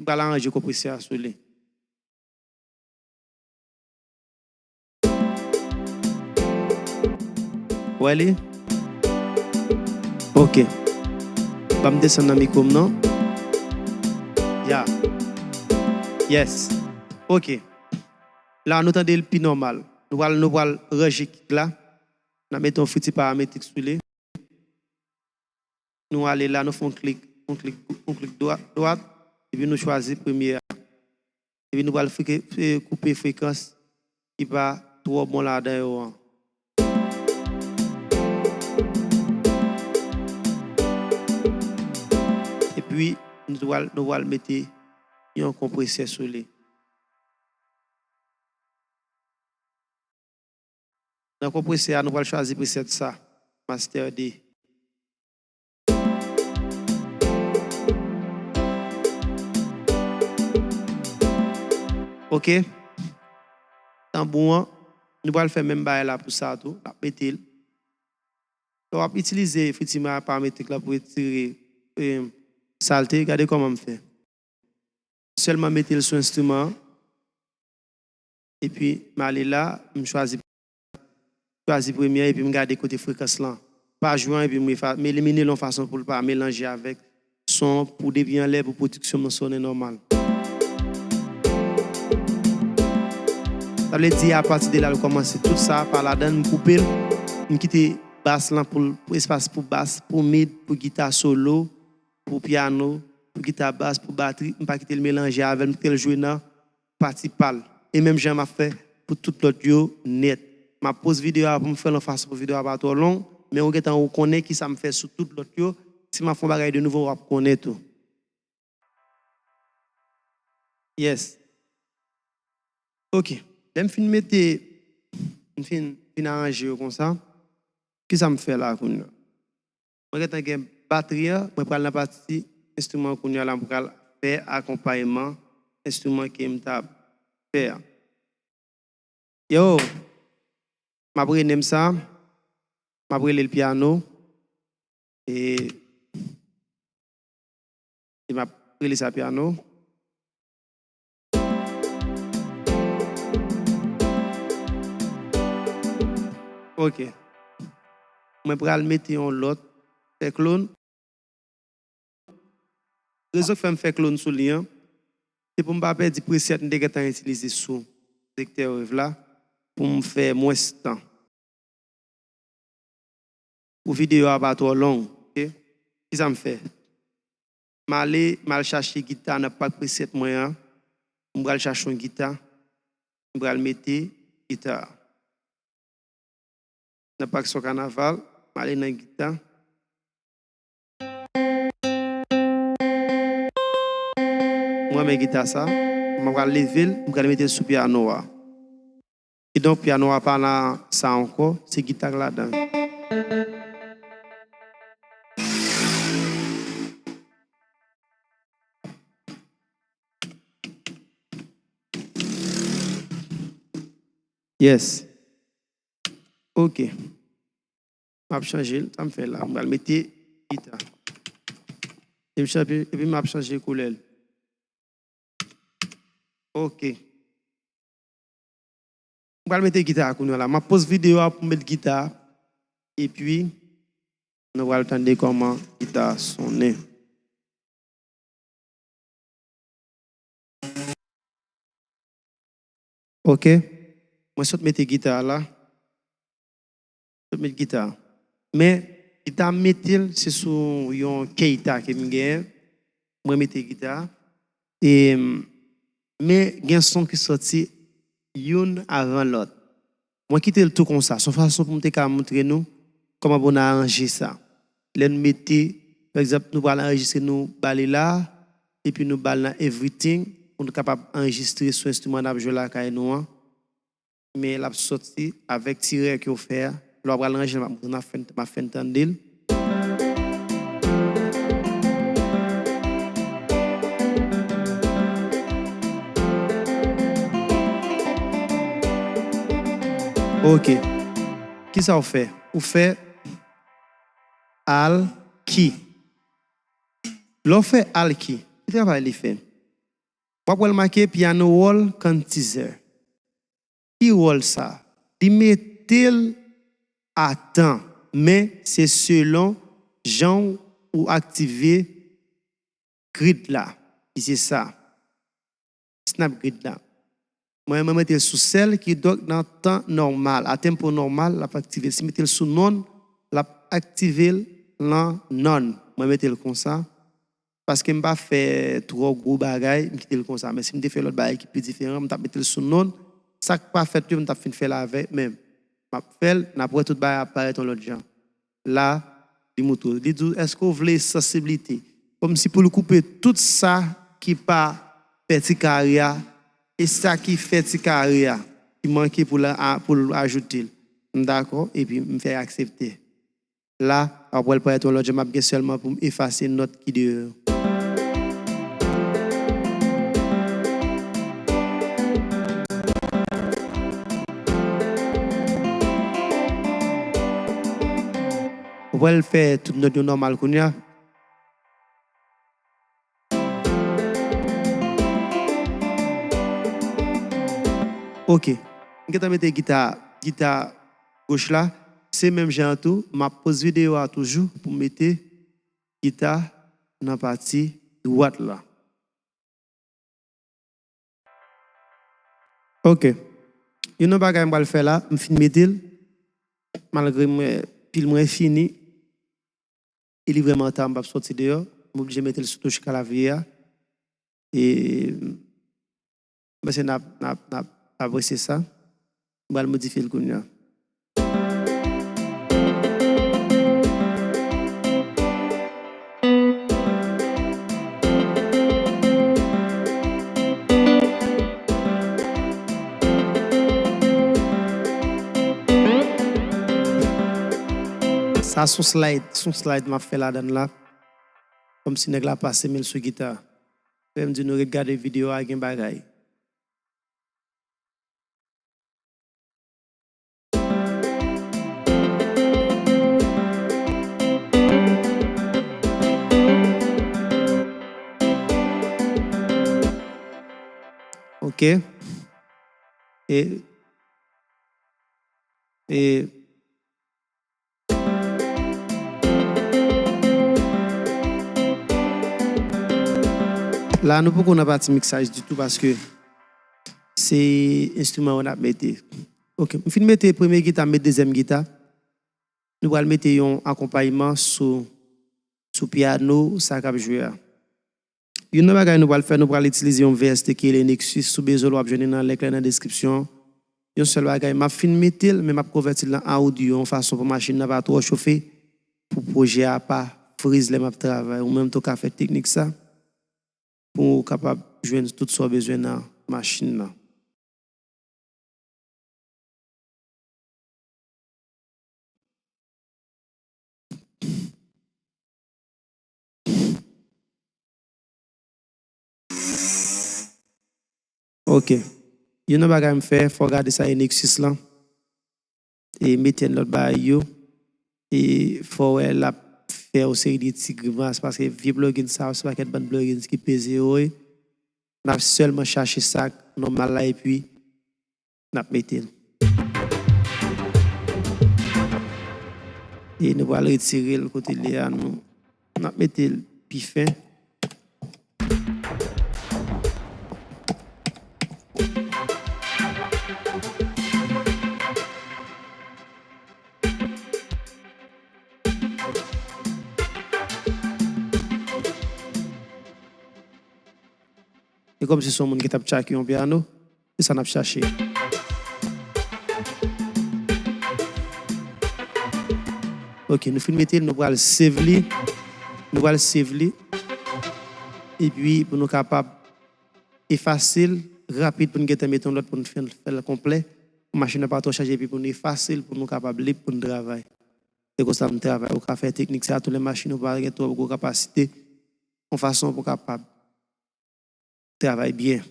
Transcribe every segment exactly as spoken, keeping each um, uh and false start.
M pral aranje konpresè a sou li. Wè li? Ok. Ban m desann nan mikwo m non. Ya. Yes. Ok. La, nou tande l pi nòmal. Nou pral, nou pral ranje kit la. N ap mete yon fiti parametrik sou li. Nou ale la, nou fè yon klik, yon klik, yon klik dwa-, dwat, epi nou chwazi premye a. Epi nou pral freke-, fe-, koupe frekans ki pa twò bon ladan yo an. Epi nou pral, nou pral mete yon konpresè sou li. Nan konpresè a, nou pral chwazi preset sa, Master D. Ok. Tanbou an, nou pral fè menm bagay la pou sa tou. N ap mete l. Lè w ap itilize fiti parametrik la pou retire, eh, salte, gade kòman m fè. Sèlman mete l sou enstriman an. Epi, m ale la, m chwazi, chwazi premye an, epi m gade kote frekans lan. Pa jwe an, epi m efa-, m elimine l yon fason pou l pa melanje avèk son an pou depi anlè pou pwodiksyon m nan sonnen nòmal. Sa vle di, apati de la, l kòmanse tout sa pa ladan l, m koupe l, m kite bas lan pou l, pou espas pou bas, pou mid, pou gita solo, pou pyano, pou gita bas, pou batri, m pa kite l melanje avè l, m kite l jwe nan pati pa l. E menm jan m ap fè pou tout lòt yo nèt. M ap poz videyo a pou m fè l yon fason pou videyo a pa twò long, men ou gentan ou konnen kisa m fè sou tout lòt yo. Si m ap fè yon bagay de nouvo, w ap konnen tou. Yes. Ok. Lè m fin mete, m fin, fin aranje yo konsa, kisa m fè la kounye a? Mwen gentan gen batri an, mwen pral nan pati enstriman kounye a la, mwen pral fè akonpayman enstriman ke m t ap fè a. Yo, m ap renmen sa, m ap rele l pyano, e, e m ap rele sa pyano. Ok. Mwen pral mete yon lòt fè klon. Rezon k fè m fè klon sou li an, se pou m pa pèdi preset m te gentan itilize sou sektè wave la, pou m fè mwens tan. Pou videyo a pa twò long, ok? Kisa m fè? M ale, m al chache gita nan pak preset mwen an. M pral chache yon gita. M pral mete gita a. Nan pak son kanaval, m ale nan gita. M renmen gita sa. M pral leve l, m pral mete l sou pyano a. Kidonk, pyano a pa nan sa ankò, se gita k ladan. Yes. Ok. M ap chanje l. Sa m fè la? M pral mete gita. E m chanje, epi m ap chanje koulè l. Ok. M pral mete gita a kounye a la. M ap poz videyo a pou m met gita a. Epi, nou pral tande kòman gita a sonnen. Ok. Mwen sot mete gita a la. Sot met gita a. Men, gita m mete l, se sou yon K-Tar ke m genyen. Mwen mete gita a. E, men, gen son ki soti youn avan lòt. Mwen kite l tou konsa. Se yon fason pou m te ka montre nou kòman pou n aranje sa. Lè n mete, pa egzanp, nou pral anrejistre nou ba li la, epi nou ba l nan everything, pou nou kapab anrejistre sou enstriman n ap jwe lakay nou an. Men l ap soti avèk ti rè ke w fè a. Lè w ap pral ranje l, m ap, m ap fè, m ap fè n tande l. Ok. Kisa w fè? Ou fè Alt key. Lè w fè Alt key, ki travay li fè? W ap wè l make piano roll quantizer. Ki wòl sa? Li mete l a tan, men se selon jan ou aktive grid la, ki se sa. Snap grid la. Mwen, mwen mete l sou sèl, kidonk nan tan nòmal, a tempo nòmal, l ap aktive l. Si m mete l sou nonn, l ap aktive l nan nonn. Mwen mete l konsa. Paske m pa fè twò gwo bagay, m kite l konsa. Men si m te fè lòt bagay ki pi diferan, m t ap mete l sou nonn. Sa k pa fèt yo, m t ap fin fè l avè, men m ap fè l, n ap wè tout bagay ap parèt yon lòt jan. La, li montre w. Li di w, èske w vle sansiblite? Kòmsi pou l koupe tout sa ki pa fè ti kare a, e sa ki fè ti kare a, ki manke pou l a, pou l ajoute l. M dakò, epi m fè aksepte. La, w ap wè l parèt yon lòt jan, m ap gen sèlman pou m efase nòt ki deyò yo. Ou wè l fè tout nòt yo nòmal kounye a. Ok. M gentan mete gita, gita goch la. Se menm jan an tou, m ap poz videyo a toujou pou m mete gita nan pati dwat la. Ok. Youn nan bagay m pral fè la, m fin mete l, malgre mwen, pil mwen fini, e li vrèman ta, m p ap sòti deyò, m oblije mete l sou touch klavye a. E m panse n ap, n ap, n ap apresye sa. M pral modifye l kounye a. Sa s on slide, s on slide m ap fè ladann la. Kòmsi nèg la pase men l sou gita. Fè m di nou ret gade videyo a, gen bagay. Ok. E, e, La, nou poko nan pati miksaj ditou paske se enstriman yo n ap mete. Ok, m fin mete premye gita, m met dezyèm gita. Nou pral mete yon akonpayman sou, sou pyano, sa k ap jwe a. Youn nan bagay nou pral fè, nou pral itilize yon V S T ki rele Nexus. Si w bezwen l, w ap jwenn li nan link la nan deskripsyon. Yon sèl bagay, m ap fin mete l, men m ap konvèti l nan audio, yon fason pou machin nan pa twò chofe, pou pwojè a pa friz lè m ap travay. Ou menm tou ka fè teknik sa, pou w kapab jwenn tout sa w bezwen nan machin nan. Ok. Youn nan bagay m fè, fò w gade sa e Nexus lan. E mete lòt bagay yo. E fò w wè l ap fè yon seri de ti grimas, paske vye plugin sa yo, se pakèt bann plugins ki peze yo ye. N ap sèlman chache sa k nòmal la, epi n ap mete l. E nou pral retire l kote l ye a, nou, n ap mete l pi fen. E kòmsi se yon moun ki t ap tchake yon pyano, se sa n ap chache. Ok, nou fin mete l, nou pral save li. Nou pral save li. Epi, pou nou kapab efase l rapid, pou n gentan mete yon lòt, pou n fè, fè l konplè. Pou machin nan pa twò chaje, epi pou n efase l, pou nou kapab lib, pou n travay. Se konsa m travay. Ou ka fè teknik sa, tou lè machin ou pa gen twò gwo kapasite, yon fason pou w kapab travay byen.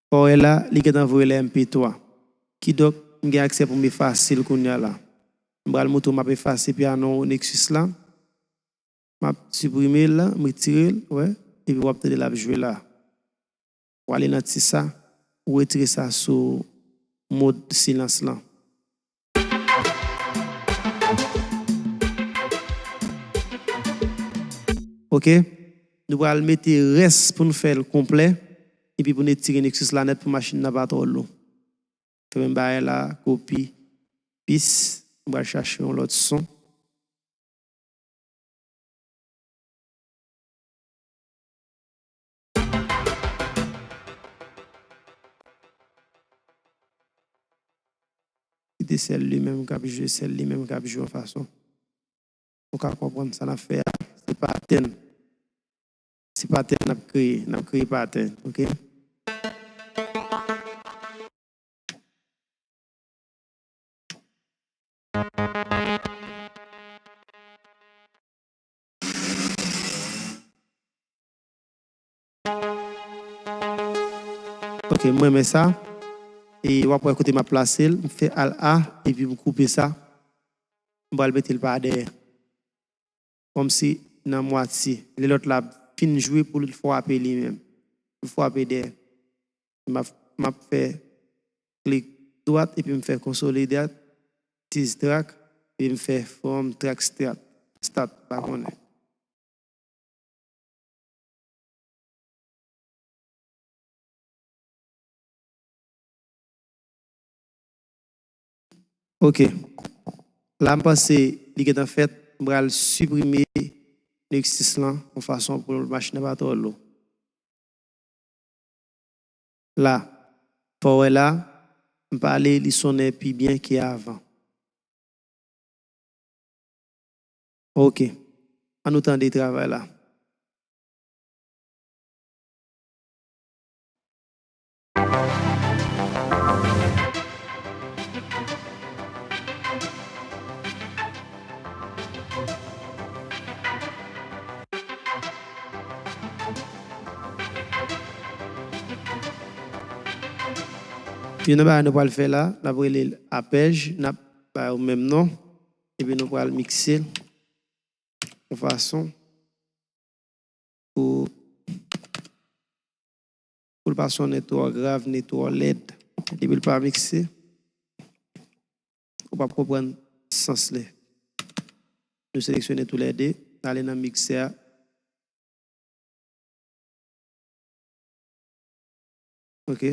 Fò w wè la, li gentan voye lè M P twa. Kidonk, m gen aksè pou m efase l kounye a la. M pral montre w m ap efase pyano Nexus la. M ap siprime l la, m retire l, wè, epi w ap tande l ap jwe la. W ale nan ti sa, ou retire sa sou mòd silans lan. Oke? Nou pral mete rès pou n fè l konplè, epi pou n etire Nexus la nèt pou machin nan pa twò lou. Fè menm bagay la, kopi, pis, nou pral chache yon lòt son. Kite sèl li menm k ap jwe, sèl li menm k ap jwe yon fason. Ou ka konprann sa n ap fè a, se patèn. Se patèn n ap kreye, n ap kreye patèn, oke? Ok, m renmen sa. E w ap wè kote m ap plase l. M fè Alt A, epi m koupe sa. M pral mete l pa dèyè. Kòmsi nan mwatye. Lè lòt la fin jwe pou l frape li menm. M frape dèyè. M ap, m ap fè klik dwat epi m fè konsolidat, tis track, epi m fè from track start, start, pa konnen. Ok. La, m panse li gentan fèt. M pral siprime Nexus lan yon fason pou machin nan pa twò lou. La, fò w wè la, m pale li sonnen pi byen ke avan. Ok. An nou tande travay la. Youn nan bagay nou pral fè la, n ap rele l apèj, n ap ba yo menm non, epi nou pral mikse l yon fason pou, pou l pa sonnen twò grav ni twò lèd. Depi l pa mikse, ou p ap konprann sans li. Nou seleksyone toulède, n ale nan mikse a. Ok.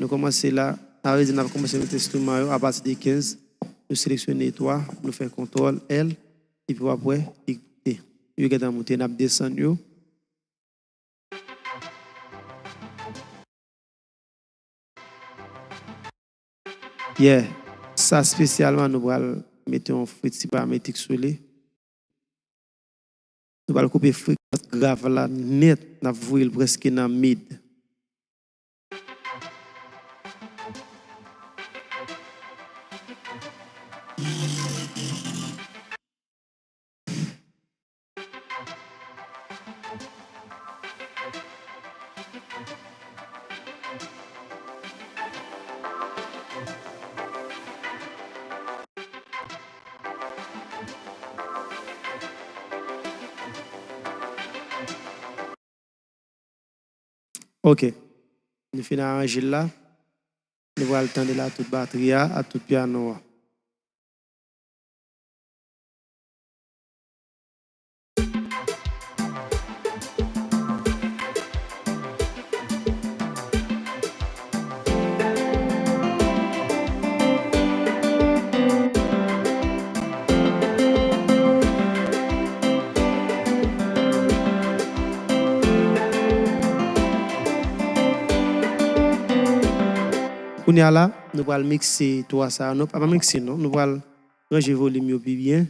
Nou kòmanse la. Sa vle di n ap kòmanse met enstriman yo apati de kenz. Nou seleksyone twa, nou fè kontwòl L, epi w ap wè li monte. Yo gentan monte, n ap desann yo. Yeah. Sa espesyalman, nou pral mete yon friti parametrik sou li. Nou pral koupe frekans grav la nèt, n ap voye l prèske nan mid. Ok. Nou fin aranje l la. Nou pral tande l ak tout batri a, ak tout pyano a. Kounye a la, nou pral mikse twa sa yo. Non, pa mikse non, nou pral ranje volim yo pi byen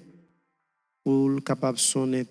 pou l kapab sonnen